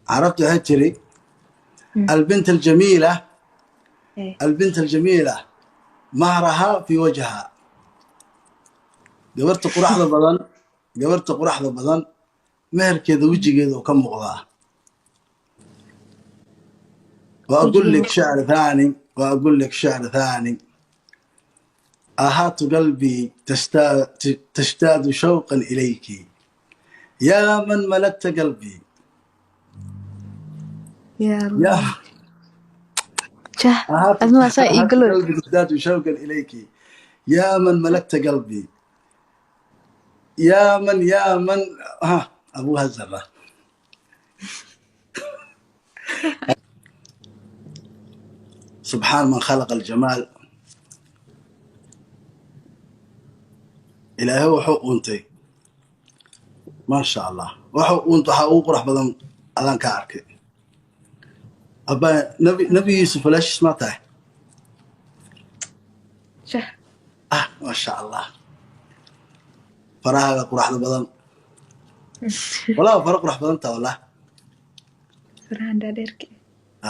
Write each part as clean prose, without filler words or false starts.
Carabtu waxay tiri, البنت الجميلة، البنت الجميلة مهرها في وجهها. Gabarta quraxda badan, gabarta quraxda badan meherkeeda wejigeeda uu ka muuqdaa. وأقول لك شعر ثاني، وأقول لك شعر ثاني: آهات قلبي تشتاد شوقا إليك يا من ملكت قلبي. Ya يا Allah, jah. آهات Adna waa saa ii آهات galoy. قلبي تزداد شوقا إليك يا من ملكت قلبي، يا من، يا من، ها أبوها الزرة. سبحان من خلق الجمال. Ilaahay wuxuu uuntay, maasha Allah, wuxuu uuntay waxaa ugu qurux badan adaan ka arkay. Abba Nabi Yuusuf walaashiis ma tahay? Jah. Ah, maasha Allah, farahaaga quraxda badan walaa, fara qurax badan taa wallah. Farahan dhaadheerka.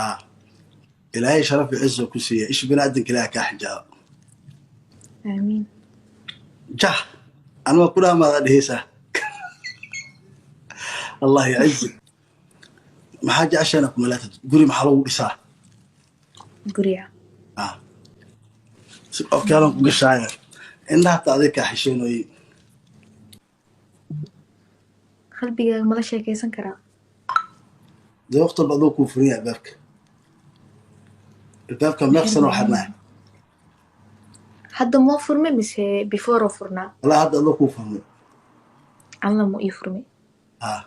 Ah, Ilaahay sharaf iyo cizo ku siiya, ish biniaadanka Ilaah kaa xijaabo. Aamiin. Jah, anuma ku dhaamaada dheheysaa. Allah yacizik. Maxaa jeceshaana ku malaatid? Guri maxaa lagu dhisaa? Guriga? Ah, si okaalan ku gashaaya, indhaha hataa adig kaa xisheenooye. Qalbigaaga mala sheekaysan karaa? Dee waqti walba adoo kuu furan yahay albaabka, albaabka meeqsan oo xirnaa. Hadda moo furmay mise before oo furnaa? Walaa hadda adoo kuu furmay. Alla mu ii furmay? Ah,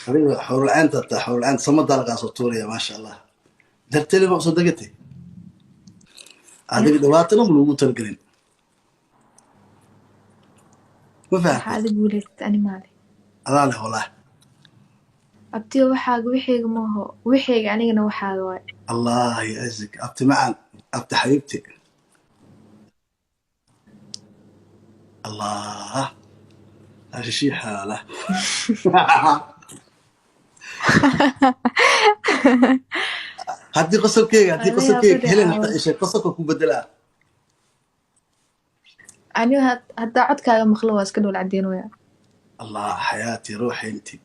adiga xawrlacaynta taa, xawrlacaynta samadaa lagaa soo tuuraya, maasha Allah. Darteedi ma usoo degatay adiga? Dhibaatana ma lagu talagelin, ma waxaa fahamtay? Ada guulaysatay, ani maale. Adaa leh wallah. Abtiyo, waxaaga wixayga maaho, wixayga anigana waxaaga waay. Allah yacizik, abti macan, abti xabiibti. Allah ashishii xaala. Haddii qosolkeyga, haddii Ala qosolkeyga yaabade. Helen Caawa. Hataa ishay qosolka ku bedelaa. Aniga haddaa codkaaga maqlo waa iska dhowl cadeynaya. Allah xayaati, ruuxi,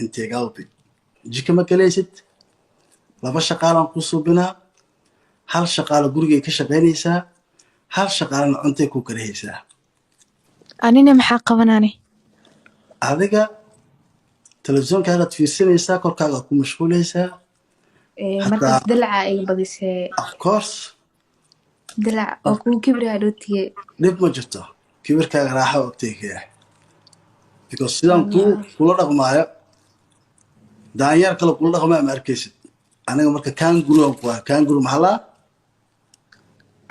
inti qalbi jika ma galaysid. Laba shaqaalaan ku suubinaa, hal shaqaalo gurigay ka shaqaynaysaa, hal shaqaalana cuntay ku karahaysaa. Anina maxaa qabanaani? Adiga telefishoonkaagaad fiirsanaysaa, korkaagaa ku mashquulaysaa. Markaas hataa dalaca iga badisee. Of course. Dalac oo kugu kibriyaa dhootiye. Dhib ma jirto, kibirkaaga raaxo ogtay ka yahay, because sidaan kuu Allah kula dhaqmaayo daanyeer kale kula dhaqmaayo ma arkaysid. Aniga marka kanguru aan ku ahay, kanguru maxaa laa?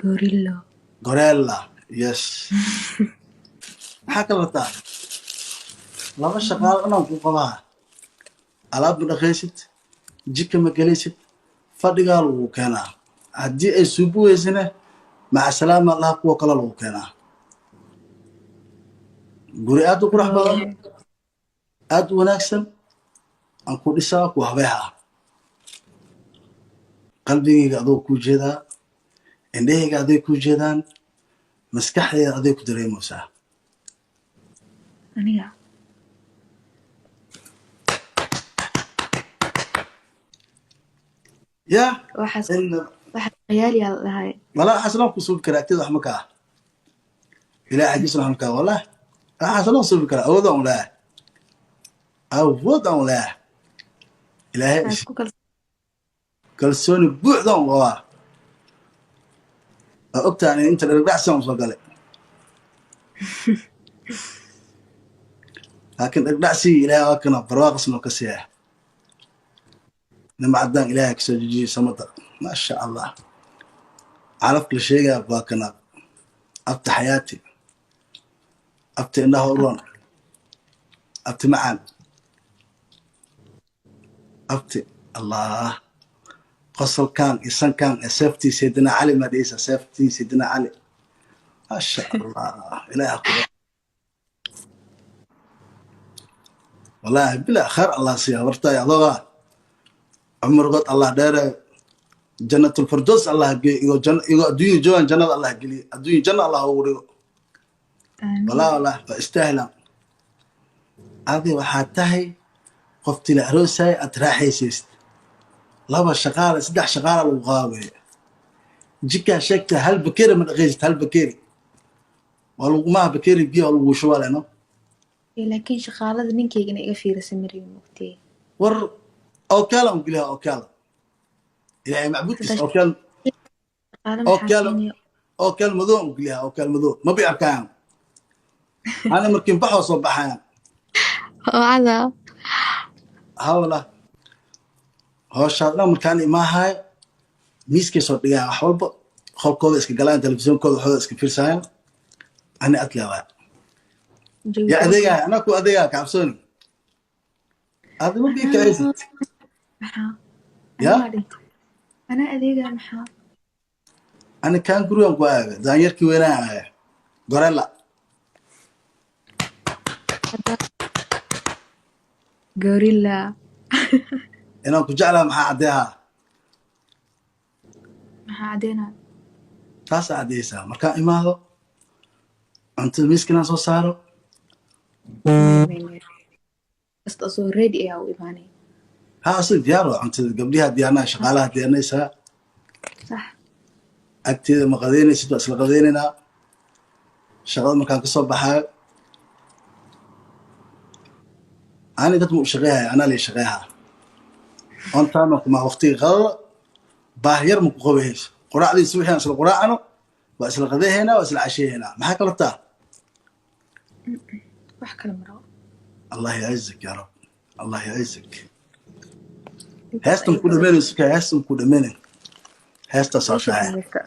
Gorillo. Gorella, yes. Maxaa kala rabtaa? Laba shaqaalo dhanaan ku qabaa, alaab ma dhaqaysid, jika ma gelaysid, fadhigaa lagu keenaa. Haddii ay suubi weysana, maca salaama allaha, kuwa kale lagu keenaa. Guri aad u qurux badan, aad u wanaagsan aan ku dhisaa, ku habeeha. Qalbigayga adoo kuu jeedaa, indhahayga aday kuu jeedaan, maskaxdayda aday ku dareemaysaa. Aniga Ya. Waxaas in waxaas khiyaaliyaa la dhahay. Walaa waxaas loo ku suubi karaa agteeda wax ma kaa, ilaah xaggiisna wax ma kaa. Wallah waxaas loo suubi karaa, awood aan u leeyahay, awood aan u leeyahay Ilaahay. Waxaas ku kal Kalsooni buuxda aan qabaa. Waa ogtahay in inta dhagdhacsan usoo galay, laakiin dhagdhacsigii Ilaahay waa kana barwaaqasnoo ka siiya nima caddaan Ilaahay kasoo jejiyey samada, maasha Allah. Calafka la sheegaya waa kana. Abta xayaati, abta indhaha u roon, abti macaan, abti Allah, qosolkan iyo sankan ee seeftii Saydina Cali ma dhihisa, seeftii Saydina Cali, maasha Allah. Ilaahay ha ku Wallaahi bilaa khayr Allah siiya habartaay adoogaa. Cumrigood Allah dheereeyo, Jannatulfirdows Allah geeyo, igoo janna, igoo adduunya joogaan jannada Allah geliyo, adduunya janna Allah ugu dhigo. Aamiin. Wallah wallah waa istaahilaan. Adi waxaa tahay qoftii la aroosaya aad raaxaysaysid. Laba shaqaale, saddex shaqaala lagu qaabaya. Jikaa sheegta, hal bakeeri ma dhaqaysid, hal bakeeri waa lagumaha, bakeeri biyo waa lagu shubaa leno. Laakiin shaqaalada ninkaygana iga fiirisa mariyo mogtee. War ookaala un geliha, ookaala Ilaahay macbuudkiis. Hadda ookaal shaqaale maxaa ookaal siinaya? Ookaal madow un geliha, ookaal madow ma bi arkayaan. Ana markiin baxoo soo baxayaan. Wacda. Hawla howshaad dhan markaan imaahayo miiskay soo dhigayaan wax walba, qolkooda iska galayaan, telefishonkooda waxooda iska fiirsayaan, ani adleewaa. Jawi yaa quruxsan. Adeegaya anaa ku adeegaya, kacabsooni aad ma bii kacaysid. Maxaa? Ya. Anaa dhintay, anaa adeegaa, maxaa? Ani kaan gurigan ku aaga daanyarkii weynaa aaya gorella. Hadda gorilla. Inaan ku jeclaa maxaa caddeehaa? Maxaa caddeynaa? Taasaa caddeysaa markaan imaado cuntada miiska inaan soo saaro. Maya, maya, maya, kasta asoo ready ayaa u imaanaya. Ha, asig diyaar waa, cuntada gabdhiha diyaarnaa, shaqaalaha diyaarinaysaa. Sax. Agteeda ma qadeynaysid, waa isla qadeynaynaa shaqada markaan kasoo baxaayo. Ani dad ma u shaqeehaya, anaa lay shaqeehaa on time kuma waqtiga qadada baah yar ma ku qabahayso. Quraacdiisa wixii aan isla quraacano waa isla qadeehaynaa, waa isla casheehaynaa. Maxaa kala taa? Wax kale ma rabo. Allah yacizak ya rab, Allah yacizak. Intaas Heestan ay ku badan. dhameynayso ka, heestan ku dhameynay, heestaas Meesha waa tahay. dhamaysta.